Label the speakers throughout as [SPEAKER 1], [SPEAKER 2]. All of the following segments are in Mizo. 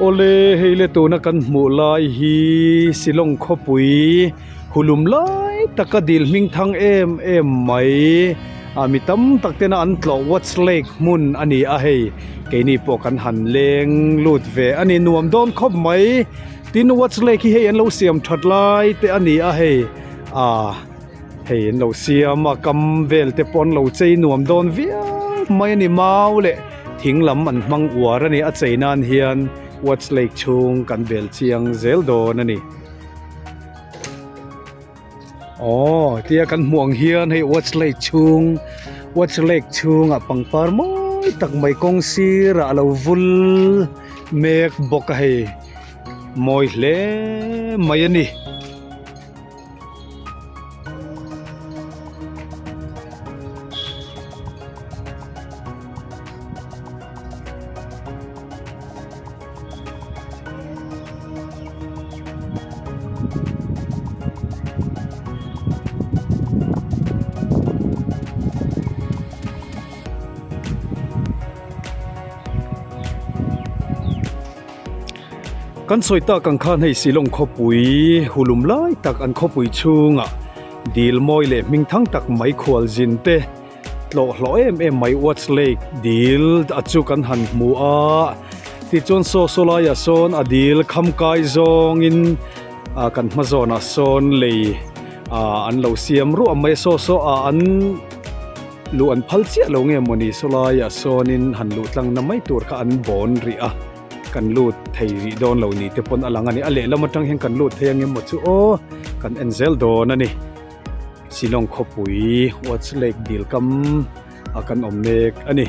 [SPEAKER 1] Awle hei le tuna kan hmuh lai hi Shillong khawpui hulum lai taka dil hming thang em em mai ah mi tam tak tena an tlawh Watts Lake hmun a ni a hei keini pawh kan han leng lut ve a ni nuam dawn khawp mai tin Watts Lake hi hei an lo siam that lai te a ni a hei ah. Hei an lo siam a kam vel te pawh an lo chei nuam dawn viau mai a ni mau leh thing lam an hmang uar a ni a chei nan hian Watts Lake chhung kan bel chiang zel dawn a ni. Aww tia kan hmuh ang hian hei Watts Lake chhung Watts Lake chhungah pangpar mawi tak mai kawng sirah a lo vul mek bawk a hei mawi hle mai a ni. Kan sawi tak ang khan hei Shillong khawpui hulum lai tak an khawpui chhungah dil mawi leh hming thang tak mai khual zin te tlawh hlawh em em mai Watts Lake dil a chu kan han hmu a tichuan saw saw laiah sawn a dil kham kai zawngin ah kan hma zawnah sawn lei ah an lo siam ruah mai a saw saw ah an luh an phal chiah lo nge mawni saw laiah sawnin han luh tlang na mai tur kha an bawn rih a. Kan lut thei rih dawn lo ni te pawn a lang a ni. A lehlam atang hian kan lut thei ang emaw chu aw kan en zel dawn a ni. Shillong khawpui Watts Lake dil kam a kan awm mek a ni.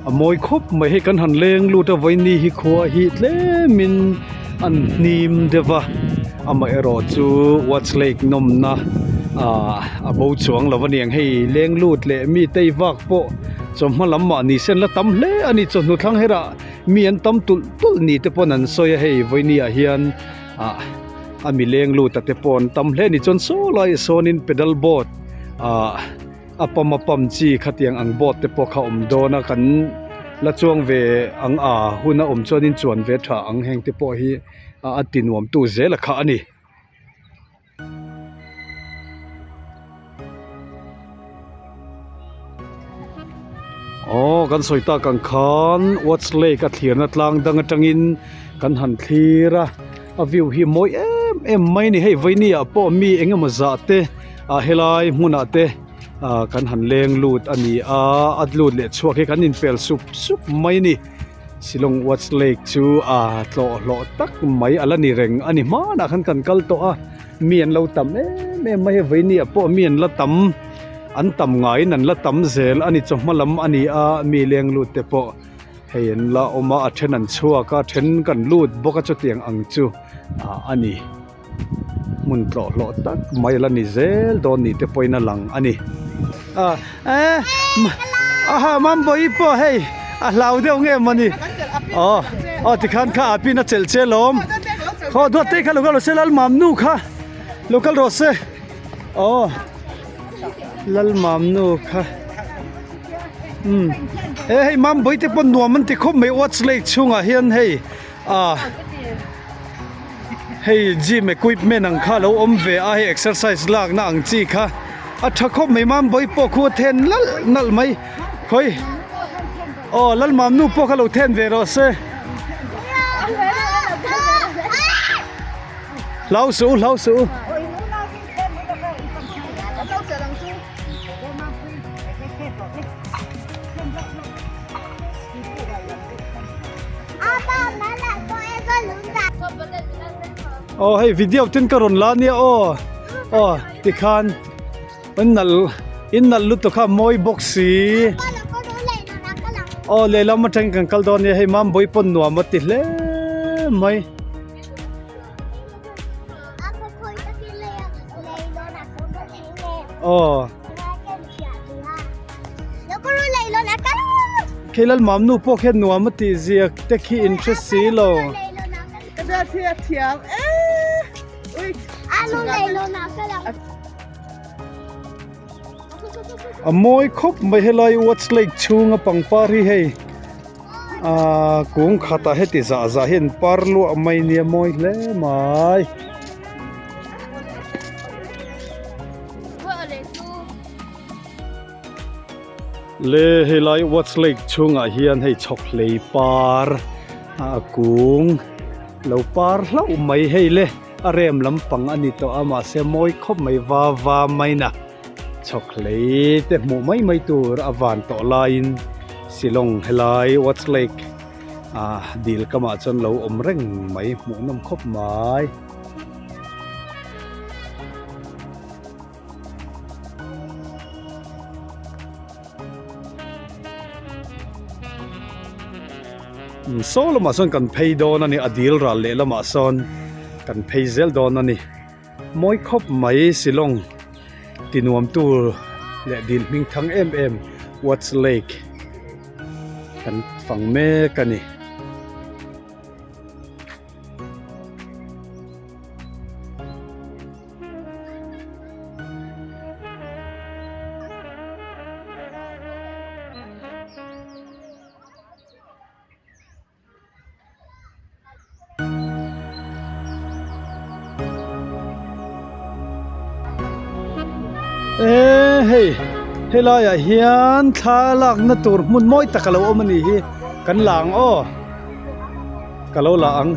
[SPEAKER 1] A mawi khawp mai hei kan han leng lut a vawiini hi khua hi tlemin an hnim deuh va amaherawh chu Watts Lake nawmna ah a bo chuang lo a niang hei leng lut leh mi tei vak pawh chawhma lam mah ni sen la tam hle a ni chawhnu thlang herah mi an tam tulh tulh ni te pawn an sawi a hei vawiini ah hian ah a mi leng lut a te pawh an tam hle a ni chuan saw laiah sawnin pedal boat ah a pam a pam chi khatiang ang boat te pawh kha a awm dawn a kan la chuang ve ang a hun a awm chuanin chuan ve tha ang heng te pawh hi a ti nuam tu zel a kha a ni. Aw kan sawi tak ang khan Watts Lake a thlirna tlang dang atangin kan han thlir a a view hi mawi em em mai a ni hei vawiini ah pawh mi eng emaw zah te ah helai hmunah te ah kan han leng lut a ni a a lut leh chhuak hi kan inpel sup sup mai a ni. Shillong Watts Lake chu a tlawh hlawh tak mai a la ni reng a ni hmanah khan kan kal tawh a mi an lo tam em em mai a vawiini ah pawh mi an la tam an tam ngaiin an la tam zel a ni chawhma lam a ni a mi leng lut te pawh hei an la awm a a then an chhuak a then kan lut bawk a chutiang ang chu ah a ni hmun tlawh hlawh tak mai a la ni zel dawn ni te pawhin a lang a ni. Ah eh aha Mambawi pawh hei a hlau deuh nge mawni aw aw tikhan kha a pin a chelh che lawm khaw duat te kha lo kal rawh se Lalmamnu kha lo kal rawh se aw Lalmamnu kha umm eh hei Mambawi te pawh nuam an ti khawp mai Watts Lake chhungah hian hei ah. Hei gym equipment ang kha lo awm ve a hei exercise lakna ang chi kha a tha khawp mai mam bawi pawh khu a then nalh nalh mai khawi aw lalmam nu pawh kha lo then ve rawh se. Hlau suh u, hlau suh u. Aw hei video ten ka rawn la nia aw aw tikhan in nalh in nalh lutuk kha mawi bawk si aw lehlam atangin kan kal dawn nia hei Mambawi pawn nuam a ti hle mai. Aw. Kei lal mam nu pawh khian nuam a tih zia te khi in hre si lo. A mawi khawp mai helai Watts Lake chhunga pangpar hi hei. Ahh kung khatah heti zah zah hian par luah mai nia mawi hle mai. Le helai Watts Lake chhungah hian hei chhawk hlei par a kung lo par hlauh mai hei le a rem lampang a ni tawh a mahse mawi khawp mai va va maina. Chhawk hlei te hmuh mai mai tur a van tawh laiin Shillong helai Watts Lake ah dil kamah chuan lo awm reng mai hmuh nawm khawp mai. Saw lamah sawn kan phei dawn a ni a dil ral leh lamah sawn kan phei zel dawn a ni. Mawi khawp mai Shillong ti nuam tur leh dil hming thang em em Watts Lake kan fang mek a ni. Eee hei helai ah hian thla lakna tur hmun mawi tak a lo awm a nih hi kan la ang aw ka lo la ang.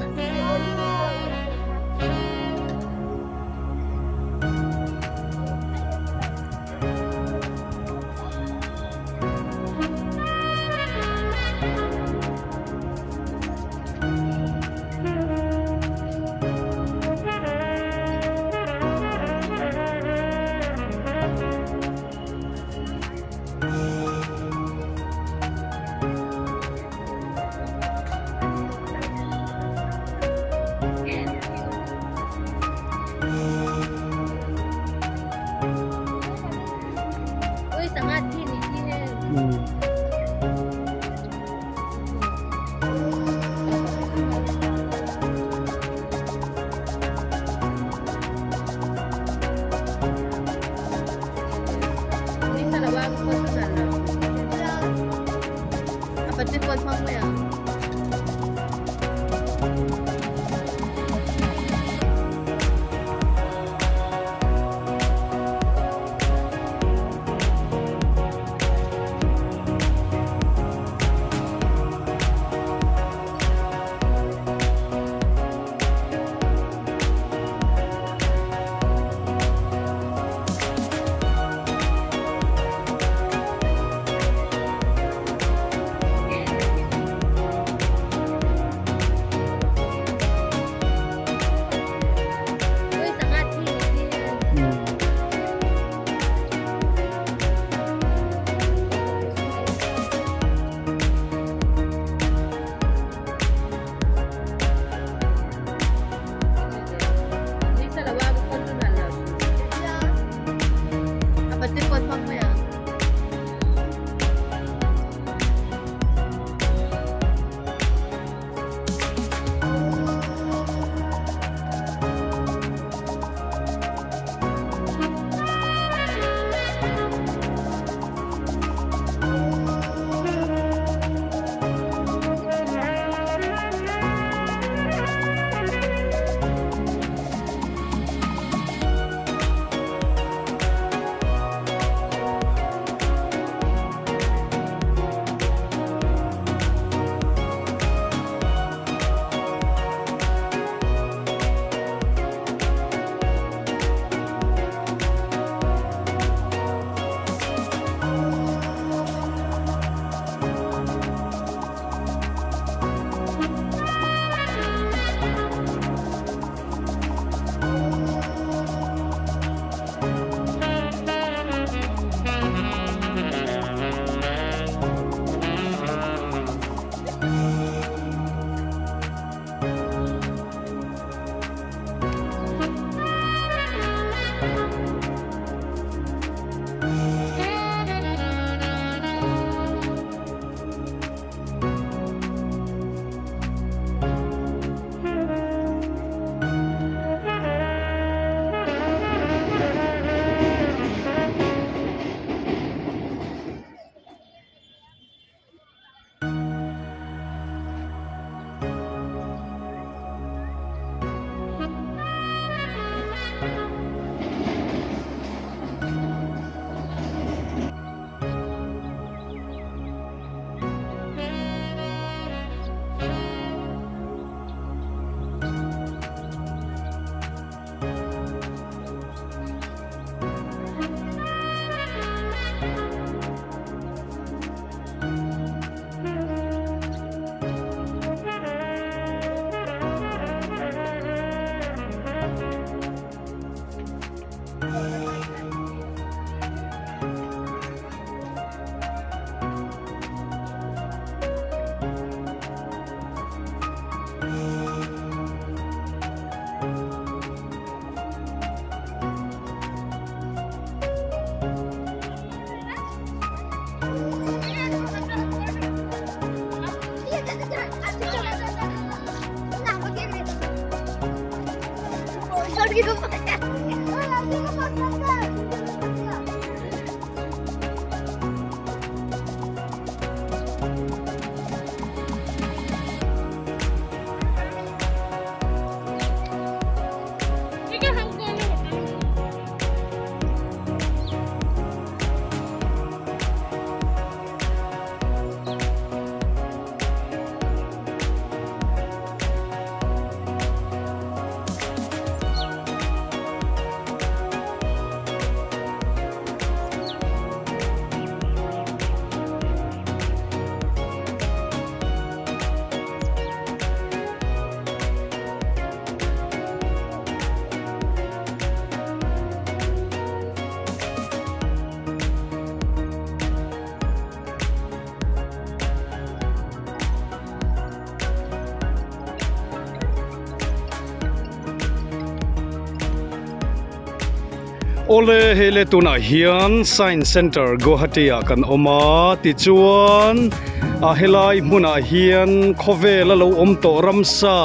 [SPEAKER 1] Awle hei le tunah hian Science Centre Guwahati ah kan awm a tichuan a helai hmunah hian khawvel a lo awm tawh ramsa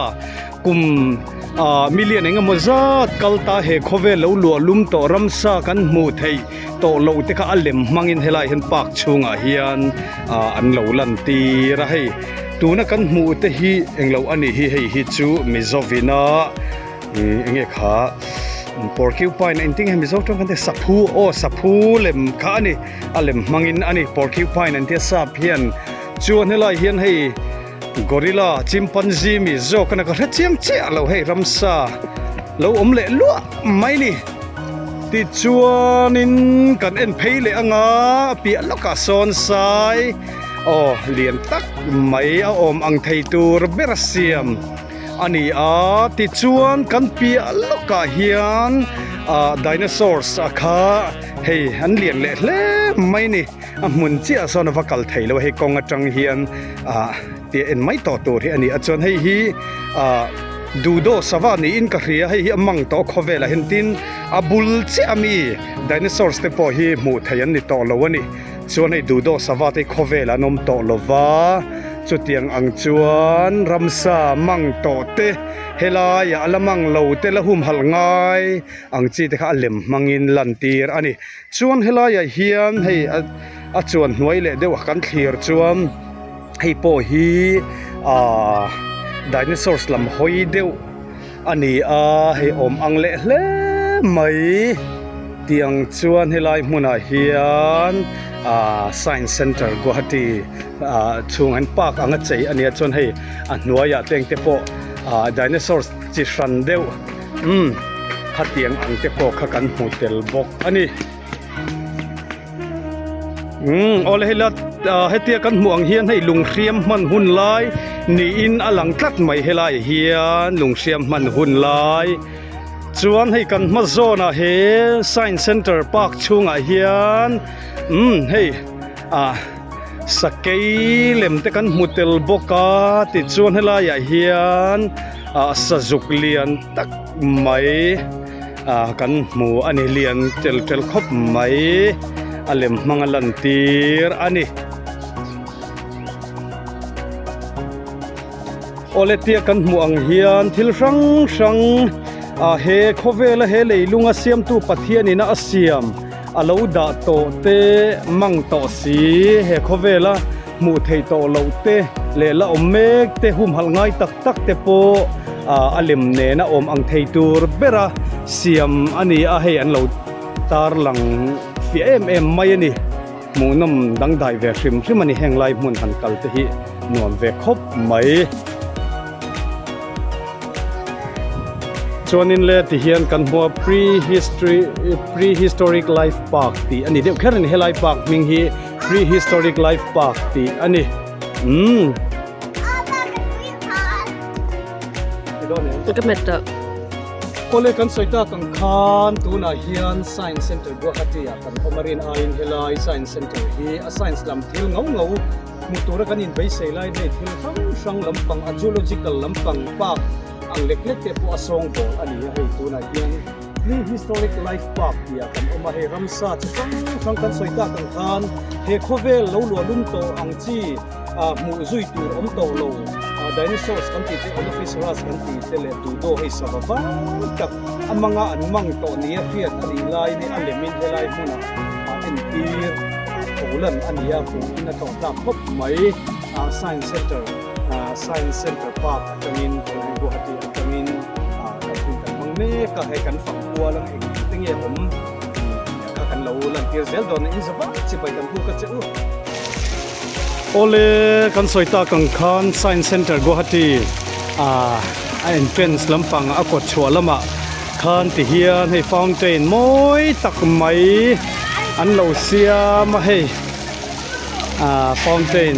[SPEAKER 1] kum ah million eng emaw zat kal ta he khawvel lo luah lum tawh ramsa kan hmuh theih tawh loh te kha a lem hmangin helaiah hian park chhungah hian ah an lo lan tir a hei tuna kan hmuh te hi englo a nih hi hei hi chu Mizovina ih eng nge kha porcupine engtin nge Mizo tawng khan te saphu aw saphu lem kha a ni a lem hmangin a ni porcupine an tia sap hian chuan helaiah hian hei. Gorilla, chimpanzee mi zawk a ka hre chiang chiah lo hei ramsa lo awm leh luah mai ni. Tichuanin kan en phei leh anga a piah lawkah sawn sai aw lian tak mai a awm ang thei tur ber a siam a ni a. Tichuan kan piah lawkah hian ah dinosaurs a kha hei an lian leh hle mai ni. A hmun chiah sawn a va kal thei lo a hei kawng atang hian ah tia en mai tawh tur hi a ni a chuan hei hi ah dudo sava niin ka hria hei hi a mang tawh khawvelah hian tin a bul chiah ami dinosaurs te pawh hi hmuh theih an ni tawh lo a ni chuan hei dudo sava te hi khawvelah an awm tawh lo va chutiang ang chuan ramsa mang tawh te helaiah a la mang lo te la humhalh ngai ang chi te kha a lem hmangin lan tir a ni. Chuan helaiah hian hei a chuan hnuai leh deuh kan thlir chuan hei pawh hi ahh dinosaurs lam hawi deuh a ni a hei awm ang leh hle mai tiang chuan helai hmunah hian ahh science centre Guwahati ah chhung an park anga chei a nia chuan hei a hnuaiah te engte pawh ah dinosaurs chi hran deuh. Umm khatiang ang te pawh kha kan hmu tel bawk a ni. Umm awle hei la hetia kan hmuh ang hian hei lunghriam hman hun lai niin a lang tlat mai helai hian lunghriam hman hun lai chuan hei kan hma zawnah he science centre park chhungah hian umm hei ah Sakei lem te kan hmu tel bawk a tichuan helaiah hian ah sazuk lian tak mai ah kan hmu a ni lian tel tel khawp mai a lem hmang a lan tir a ni. Awle tia kan hmuh ang hian thil hrang hrang ah he khawvela he leilunga siamtu Pathianina a siam. A lo dah tawh te mang tawh si he khawvela hmuh theih tawh loh te leh la awm mek te humhalh ngai tak tak te pawh a lem nena awm ang thei tur bera siam a ni a hei an lo tarlang fiah em em mai a ni hmuhnawm dangdai ve hrim hrim a ni heng lai hmun han kal te hi nuam ve khawp mai. Chuanin le tihian kan hmu a prehistory prehistoric life park tih a ni deuh kher a ni helai park hming hi prehistoric life park tih a ni umm. Awle kan sawi tak ang khan tunah hian science centre Guwahati ah kan awm a rin aiin helai science centre hi a science lam thil ngau ngau Hmuh tura kan inbeisei laiin hei thil hrang hrang lampang a zoological lampang park ang lek lek te pawh a sawng bawl a ni a hei tunah hian. Prehistoric Life Park tih ah kan awm a, hei ramsa chi hrang hrang kan sawi tak ang khan he khawvel lo luah lum tawh ang chi ah hmuh zui tur awm tawh lo ah dinosaurs kan tih te Olophisaurus kan tih te leh Dudo hei sava vang tak a manga an mang tawh nia hriat a nih laiin hei a lemin helai hmunah ah entir pholan a ni a, hmuhin a tlawh tlak khawp mai ah Science Center ah Science Center Park atangin tunah Guwahati atangin ah kan hun kan hmang mek a, hei kan fang kual ang eng te nge awm tih kha kan lo lantir zel dawn a in za vak chibai kan buk a che u. Awle kan sawi tak ang khan Science Center Guwahati ah a entrance lampang a kawt chhuah lamah khan ti hian hei fountain mawi tak mai an lo siam a hei ah fountain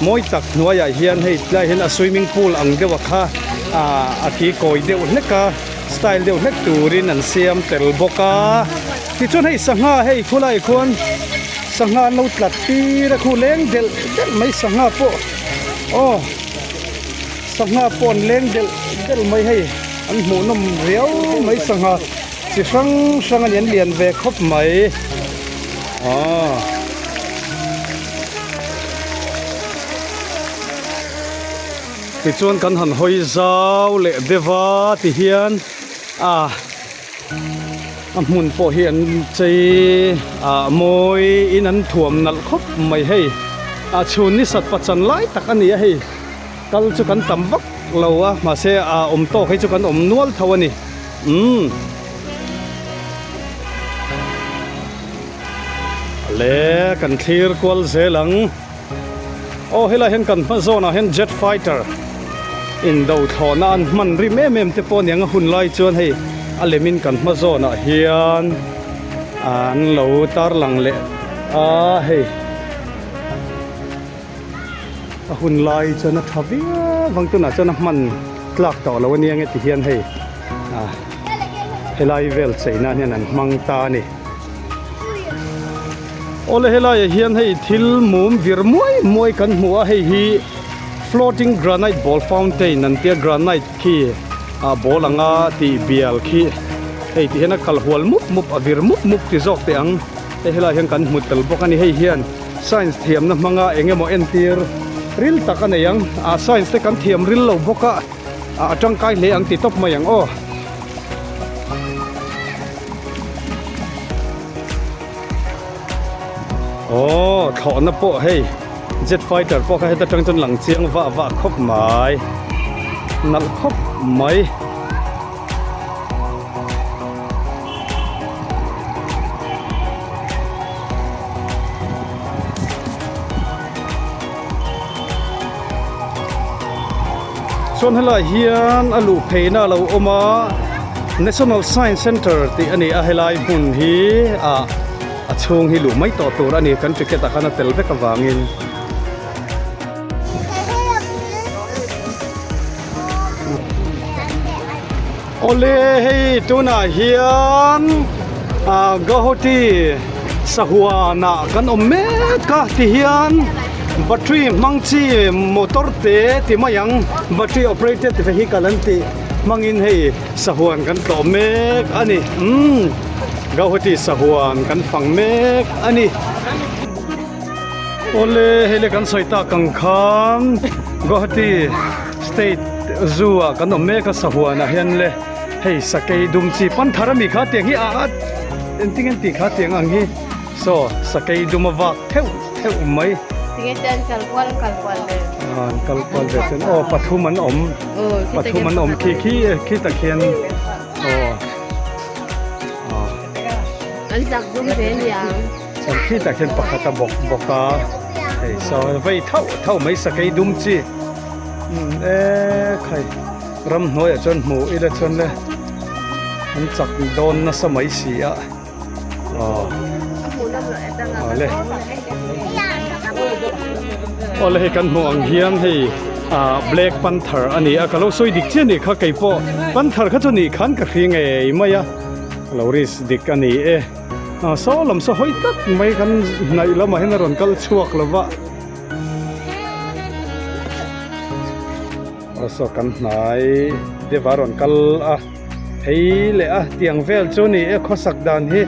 [SPEAKER 1] mawi tak hnuaiah hian hei tlaiah hian a swimming pool ang deuh a kha ah a ki kawi deuh hlek a style deuh hlek turin an siam tel bawk a tichuan hei sangha hei khulaiah khuan sangha an lo tlat tir a khu leng delh delh mai sangha pawh aw sangha pawh an leng delh delh mai hei an hmuh nawm riau mai sangha chi hrang hrang a ni an lian ve khawp mai aw. Tichuan kan han hawi zau leh deuh a ti hian ah a hmun pawh hi an chei ah mawi in an thuam nalh khawp mai hei ah chhun ni sat pachan lai tak a ni a hei kal chu kan tam vak lo a mahse ah awm tawk hi chu kan awm nual tho a ni umm. Le kan thlir kual zel ang. Aw helai hian kan hma zawnah hian jet fighter indo thlawhna an hman rim em em te pawh aniang a hun lai chuan hei a lemin kan hma zawnah hian an lo tarlang leh a hei a hun lai chuan a tha viau ang tunah chuan a hman tlak tawh lo ania nge ti hian hei ah helai vel chei nan hian an hmang ta a ni. Awle helaiah hian hei thil mum vir muai muai kan hmu a hei hi floating granite ball fountain an tia granite khi ah ball anga tih bial khi hei ti hian a kal hual mup mup a vir mup mup ti zawk teh ang hei helaiah hian kan hmu tel bawk a ni hei hian science thiamna hmanga eng emaw entir ril tak a nei ang ah science te kan thiam ril lo bawk a ah a tangkai hle ang ti tawp mai ang aw. Aww thlawhna pawh hei jet fighter pawh kha heta tang chuan lang chiang vah vah khawp mai nalh khawp mai. Chuan helaiah hian a luh pheina a lo awm a National Science Centre tih a ni a helai hmun hi ah a chhung hi luh mai tawh tur a ni kan ticket ah khan a tel vek avangin. Awle hei tunah hian ah Guwahati sahuan ah kan awm mek a ti hian battery hmang chi motor te ti mai ang battery operated vehicle an tih hmangin hei sahuan kan tlawh mek a ni umm Guwahati sahuan kan fang mek a ni. Awle hei le kan sawi tak ang khan Guwahati State Zoo ah kan awm mek a sahuan ah hian le hei sakei dum chi pan thar ami kha tiang hi a a engtin nge tih kha tiang ang hi saw sakei dum a vak theuh theuh mai.
[SPEAKER 2] Tinge chuan kal kual an kal kual ve.
[SPEAKER 1] An kal kual ve chuan aw pathum an awm pathum an awm khi khi khi tak hian aw aw.
[SPEAKER 2] An zak zum ve niang.
[SPEAKER 1] Chuan khi tak hian pakhat a bawk bawk a hei saw vei thauh thauh mai sakei dum chi. Umm e khai ramhnuaiah chuan hmuh ila chuan le an chak dawn nasa mai si a aw awle awle hei kan hmuh ang hian hei ah black panther a ni a ka lo sawi dik chiah a nih kha keipawh panther kha chu nih khan ka hria ngei mai a ka lo risk dik a ni e ah saw lam saw hawi tak mai kan hnaih lamah hian a rawn kal chhuak lo va. Aw saw kan hnai deuh a rawn kal a. Phei leh a tiang vel chu ni e khawsak dan hi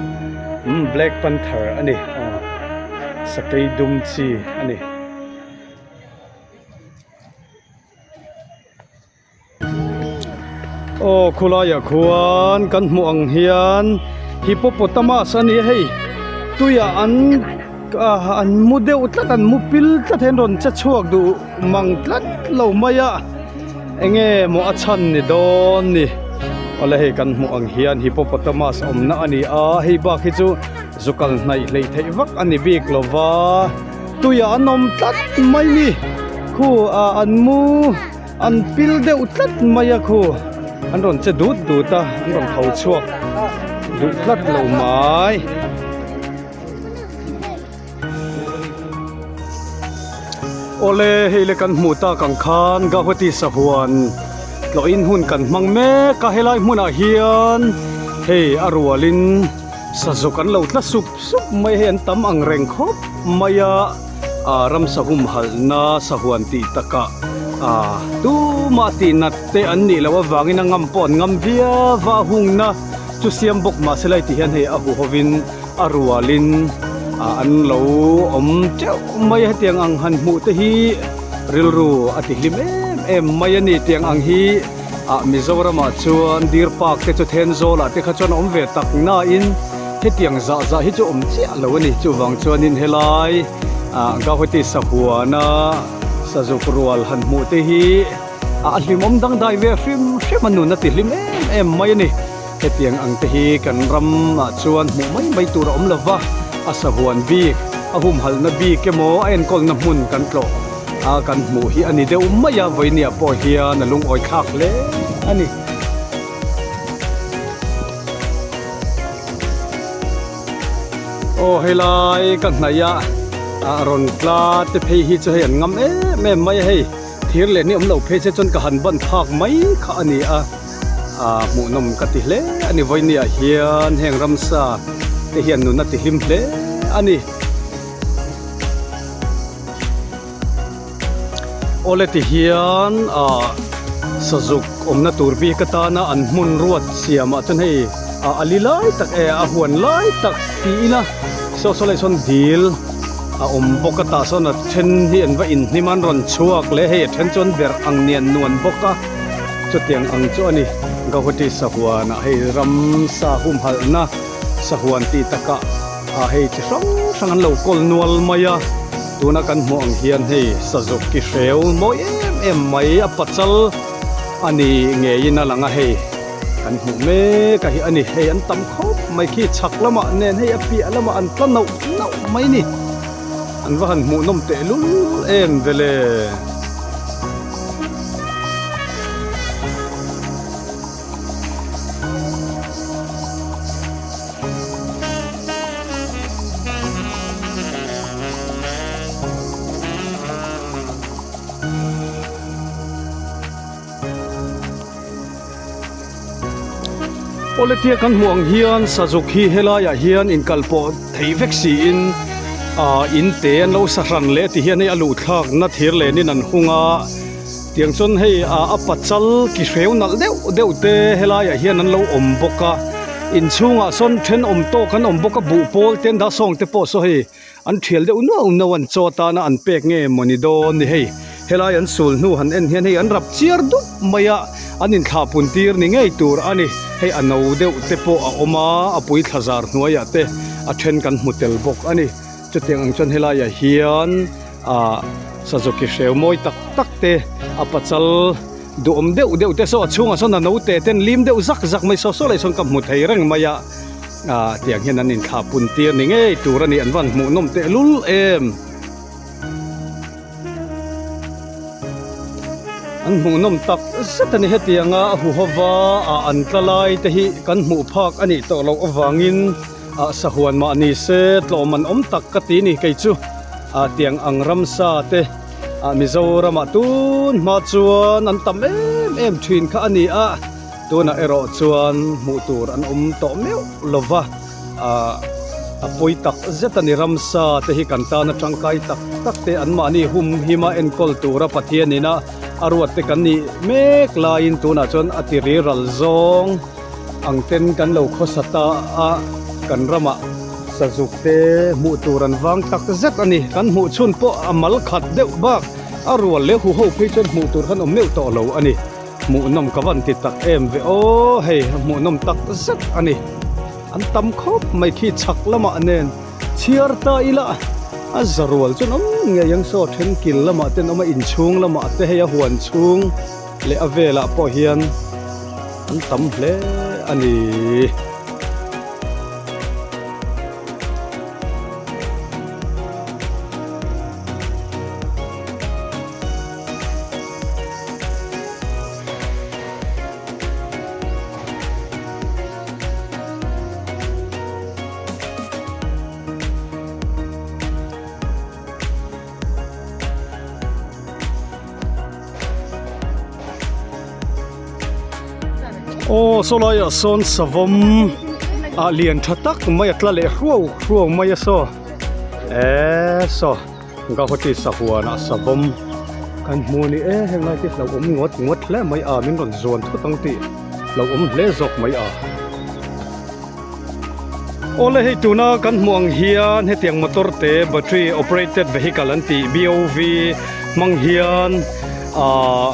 [SPEAKER 1] umm black panther a ni aw sakei dum chi a ni. Aw khulaiah khuan kan hmuh ang hian hippopotamus a ni a hei tuiah an ah an mu deuh tlat an mu pil tlat hian rawn che chhuak duh mang tlat lo mai a enge maw a chhan ni dawn ni awle hei kan hmuh ang hian hippopotamus awmna a ni a hei bak hi chu zu kal hnaih hleih theih vak a ni bik lo va tuiah an awm tlat mai ni khu ah an mu. An pil deuh tlat mai a khu an rawn che dut dut a an rawn tho chhuak duh tlat lo mai. Awle hei le kan hmuh tak ang khan Gauhati sahuan tlawhin hun kan hmang mek a helai hmunah hian hei a rualin sazuk an lo tla sup sup mai hei an tam ang reng khawp mai a. ah ramsa humhalhna sahuan tih takah ah tumah tih nat te an nih loh avangin a ngam pawh an ngam viau a hungna chu siam bawk mahse lai tih hian hei a huhovin a rualin ah an lo awm teuh mai a hetiang ang han hmuh te hi rilru a ti hlim em em mai a ni tiang ang hi ah Mizoramah chuan deer park te chu Thenzawl ah te kha chuan a awm ve tak nain hetiang zah zah hi chu awm chiah lo a ni chuvang chuanin helai ah Gauhati sahuana sazuk rual han hmuh te hi ah a hlimawm dangdai ve hrim hrim a nun a ti hlim em em mai a ni hetiang ang te hi kan ramah chuan hmuh mai mai tur a awm lo va a sahuan bik a humhalhna bik emaw a enkawlna hmun kan tlawh a kan hmuh hi a ni deuh mai a vawinia pawh hian a lungawi thlak hle a ni. Aw helai ka hnaih a ah rawn tla te phei hi chu hei an ngam em em mai a hei thir leh ni awm lo phei se chuan ka han ban phak mai kha a ni a ah hmuhnawm ka ti hle a ni vawinia hian heng ramsa te hian nun a ti hlim hle a ni. Awle ti hian ah sazuk awmna tur bik atana an hmun ruat siamah chuan hei ah a li lai tak eh a huan lai tak ti ila saw saw leh sawn dil a awm bawk a tah sawn a then hi an va inhnim a an rawn chhuak leh hei a then chu an berh ang nian nuan bawk a chutiang ang chu a ni Gauhati sahuanah hei ramsa humhalhna sahuan tih takah ah hei chi hrang hrang an lo kawl nual mai a tuna kan hmuh ang hian hei sazuk ki hreu mawi em em mai a pachal a ni ngeiin a lang a hei kan hmuh mek a hi a ni hei an tam khawp mai khi chhak lamah nen hei a piah lamah an tla nauh nauh mai a ni an va han hmuh nawm tehlul em vele. Awle tia kan hmuh ang hian sazuk hi helaiah hian inkal pawh thei vek siin ah in te an lo sa hran leh ti hian hei a luh thlakna thir lenin an hung a. Tiang chuan hei ah a pachal ki hreu nalh deuh deuh te helaiah hian an lo awm bawk a inchhungah sawn thenawm tawk an awm bawk a buhpawl te an dah sawng te pawh saw hei an thial deuh nuau nuau an chaw atana an pek nge mawni dawn ni hei helai an sul hnu han en hian hei an rap chiar dup mai a an inthlah pun tir ni ngei tur a ni hei a no deuh te pawh a awm a a pui thla zar hnuaiah te a then kan hmu tel bawk a ni chutiang ang chuan helaiah hian. ah sazawki hreu mawi tak tak te a pachal duhawm deuh deuh te saw a chhungah sawn a naute ten lim deuh zak zak mai saw saw leh sawn ka hmu thei reng mai a ah tiang hian an inthlah pun tir ni ngei tur a ni an van hmuh nawm tehlul em. An hmuhnawm tak zet a ni hetianga a huhova ah an tla lai te hi kan hmuh phak a nih tawh loh avangin ah sahuan mah ni se tlawm an awm tak ka ti ni kei chu ah tiang ang ramsa te ah Mizoramah tun hma chuan an tam em em thin kha a ni a tunah erawh chuan hmuh tur an awm tawh meuh lova ah a pawi tak zet a ni ramsa te hi kan tana tangkai tak tak te an mahni hum hima enkawl tura Pathian ina a ruat te kan nih mek laiin tunah chuan a ti riral zawng. Ang ten kan lo khawsa ta a, kan ramah sazuk te hmuh tur an vang tak zet a ni. Kan hmuh chhun pawh a mal khat deuh bak a rual leh hu ho phei chuan hmuh tur khan awm meuh tawh lo a ni. Hmuhnawm ka van ti tak em ve aw, hei a hmuhnawm tak zet a ni. An tam khawp mai khi chhak lamah nen chhiar ta ila a za rual chuan awm ngei ang saw then kil lamah ten awm a inchhung lamah te hei a huan chhung leh a velah pawh hian an tam hle a ni. Aw saw laiah sawn savawm ah lian tha tak mai a tla leh hruau hruau mai a saw eee saw Gauhati sahuanah savawm kan hmu a ni e heng lai te hlauhawm ngawt ngawt hle mai a min rawn zuan thut ang tih hlauhawm hle zawk mai a. Awle hei tuna kan hmuh ang hian hetiang motor te battery operated vehicle an tih BOV hmang hian ahh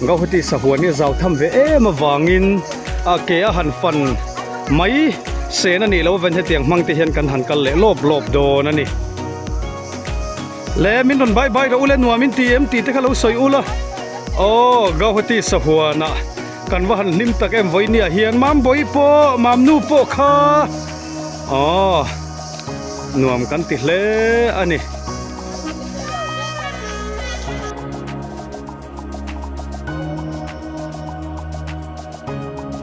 [SPEAKER 1] Gauhati sahuan hi a zau tham ve em avangin a ke a han fan mai sen a nih loh avangin hetiang hmang te hian kan han kal leh lawp lawp dawn a ni. Le min rawn bye bye rawh u le nuam in ti em tih te kha lo sawi ula aw Gauhati sahuanah Kan va han hlim tak em vawinia hian Mambawi pawh Mamnu pawh kha aw nuam kan ti hle a ni.